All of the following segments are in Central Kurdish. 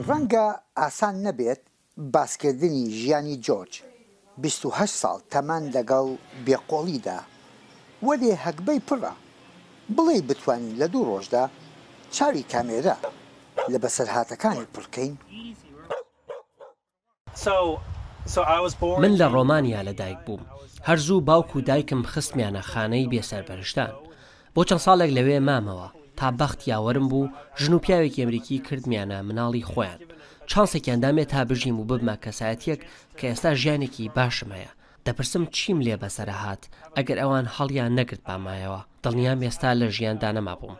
ڕەنگە ئاسان نەبێت باسکردنی ژیانی جۆرج، 28 ساڵ تەمەن لەگەڵ بێقۆڵیدا، وەلێ هەگبەی پڕە، بڵێی بتوانین لە دوو ڕۆژدا چاوی کامێرا لە بەسەرهاتەکانی پڕکەین؟ من لە ڕۆمانیا لەدایک بووم. هەر زوو باوک و دایکم خستمیانە خانەی بێسەرپەرشتان. بۆ چەند ساڵێک لەوێ مامەوە، تا بەخت یاوەرم بوو، ژن و پیاوێکی ئەمریکی کردمیانە مناڵی خۆیان. چانسێکیان دامێ تا بژیم و ببمە کەسایەتییەک کە ئێستا ژیانێکی باشم هەیە. دەپرسم چیم لێ بەسەرئەهات ئەگەر ئەوان هەڵیان نەگرتبامایەوە؟ دڵنیام ئێستا لە ژیاندا نەمابووم.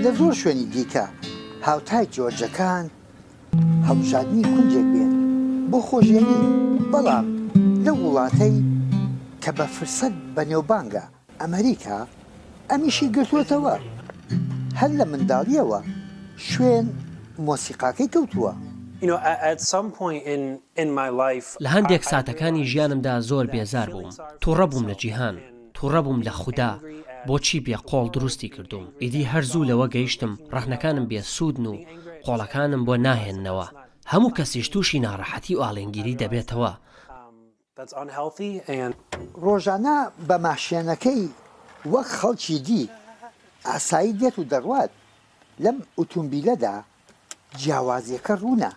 لە زۆر شوێنی دیکە هاوتای جۆرجەکان هەڵبژاردنی کونجێک بێت بۆ خۆژێنی، بەڵام لەو وڵاتەی کە بە فرسەت بەنێوبانگە، ئەمەریکا، ئەمیشی گرتووەتەوە. هەر لە منداڵییەوە شوێن مۆسیقاکەی کەوتووە. لە هەندێک ساتەکانی ژیانمدا زۆر بێزار بووم، توڕە بووم لە جیهان، توڕە بووم لە خودا بۆچی بێ قۆڵ دروستی کردووم، ئیدی هەر زوو لەوە گەیشتم ڕەخنەکانم بێ سوودن و قۆڵەکانم بۆ ناهێننەوە، هەموو کەسیش تووشی ناڕەحەتی و ئاڵێنگیری دەبێتەوە. ڕۆژانە بە ماشێنەکەی وەک خەڵکی دی ئاسایی دێت و دەڕوات، لەم ئوتومبیلەدا جیاوازیەکە ڕوونە،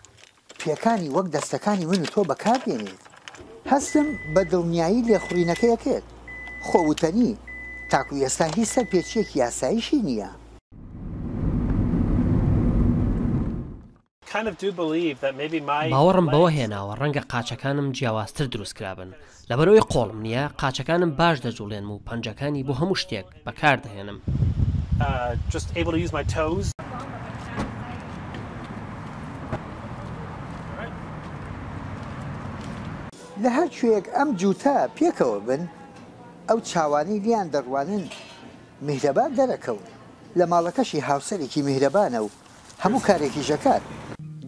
پێکانی وەک دەستەکانی من و تۆ بەکاردێنێت. هەستم بە دڵنیایی لێخوڕینەکەی ئەکرد. خۆ وتەنی تاکو ئێستا هیچ سەرپێچیەکی یاساییشی نییە. باوەڕم بەوە هێناوە ڕەنگە قاچەکانم جیاوازتر دروست کرابن، لەبەرئەوەی قۆڵم نییە، قاچەکانم باش دەجوڵێنم و پەنجەکانی بۆ هەموو شتێک بەکاردەهێنم. لە هەر کوێیەک ئەم جووتە پێکەوە بن، ئەو چاوانەی لێیان دەڕوانن میهرەبان دەرەکەون. لە ماڵەکەشی هاوسەرێکی میهرەبانە و هەموو کارێکیش ئەکات.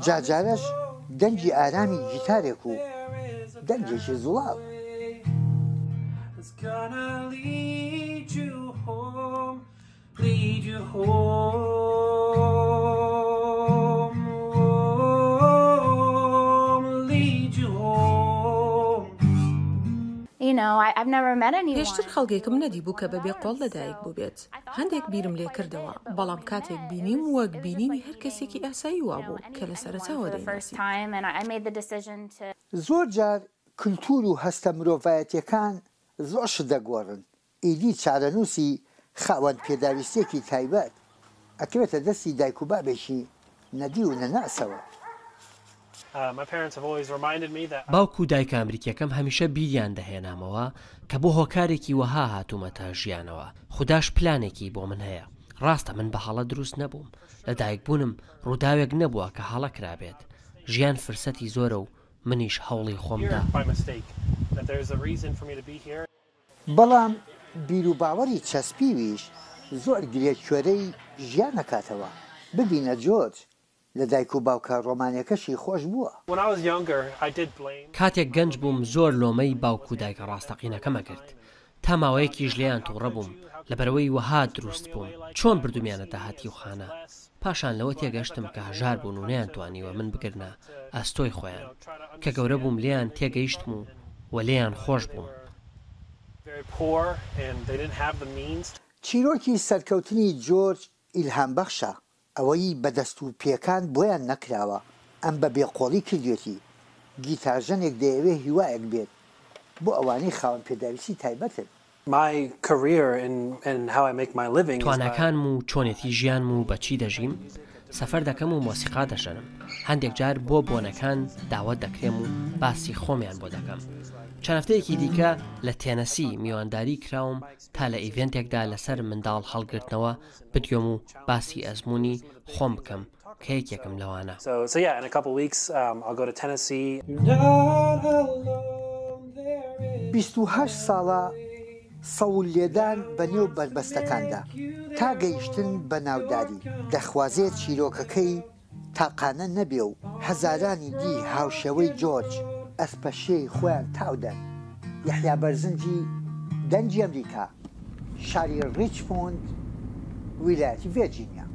جارجارەش دەنگی ئارامی گیتارێک و دەنگێکی زوڵاڵ. پێشتر خەڵکێکم نەدیبوو کە بەبێ قۆڵ لەدایک بووبێت. هەندێک بیرم لێ کردەوە، بەڵام کاتێک بینیم وەک بینینی هەر کەسێکی ئاسایی وابوو کە لە سەرەتاوە دەیناسی. زۆر جار کلتور و هەستە مرۆڤایەتیەکان زۆر شت دەگۆڕن، ئیدی چارەنووسی خاوەن پێداویستیەکی تایبەت ئەکەوێتە دەستی دایک و بابێکی نەدیو و نەناسەوە. باوک و دایکە ئەمریکیەکەم هەمیشە بیریان دەهێنامەوە کە بۆ هۆکارێکی وەها هاتوومەتە ژیانەوە، خوداش پلانێکی بۆ من هەیە. ڕاستە من بە هەڵە دروست نەبووم، لەدایکبوونم ڕووداوێک نەبووە کە هەڵە کرابێت. ژیان فرسەتی زۆرە و منیش هەوڵی خۆم دا. بەڵام بیروباوەڕی چەسپیویش زۆر گرێکوێرەی ژیان ئەکاتەوە. ببینە جۆرج لە دایک و باوکە ڕۆمانیەکەشی خۆش بووە. کاتێک گەنج بووم زۆر لۆمەی باوک و دایکە ڕاستەقینەکەم ئەکرد، تا ماوەیەکیش لێیان توڕە بووم لەبەرئەوەی وەها دروست بووم، چۆن بردومیانەتە هەتیوخانە، پاشان لەوە تێگەشتم کە هەژار بوون و نەیانتوانیوە من بگرنە ئەستۆی خۆیان، کە گەورە بووم لێیان تێگەیشتم و و لێیان خۆش بووم. چیرۆکی سەرکەوتنی جۆرج ئیلهامبەخشە، ئەوەی بە دەست و پێکان بۆیان نەکراوە، ئەم بە بێ قۆڵی کردوێتی، گیتارژەنێک دەیەوێ هیوایەک بێت بۆ ئەوانەی خاوەن پێداویستی تایبەتن. تواناکانم و چۆنێتی ژیانم و بە چی دەژیم، سەفەر دەکەم و مۆسیقا دەژەنم، هەندێک جار بۆ بۆنەکان داوەت دەکرێم و باسی خۆمیان بۆ دەکەم. چەند هەفتەیەکی دیکە لە تێنەسی میوانداری کراوم تا لە ئیڤێنتێکدا لەسەر منداڵ هەڵگرتنەوە بدوێم و باسی ئەزموونی خۆم بکەم کە یەکێکم لەوانە. 28 ساڵە سەوڵ لێدان بە نێو بەربەستەکاندا تا گەیشتن بە ناوداری، دەخوازێت چیرۆکەکەی تاقانە نەبێ و هەزارانی دی هاوشێوەی جۆرج ئەسپەشێی خۆیان تاو دەن. یەحیا بەرزنجی، دەنگی ئەمریکا، شاری ڕیچمۆند، ویلایەتی ڤێرجینیا.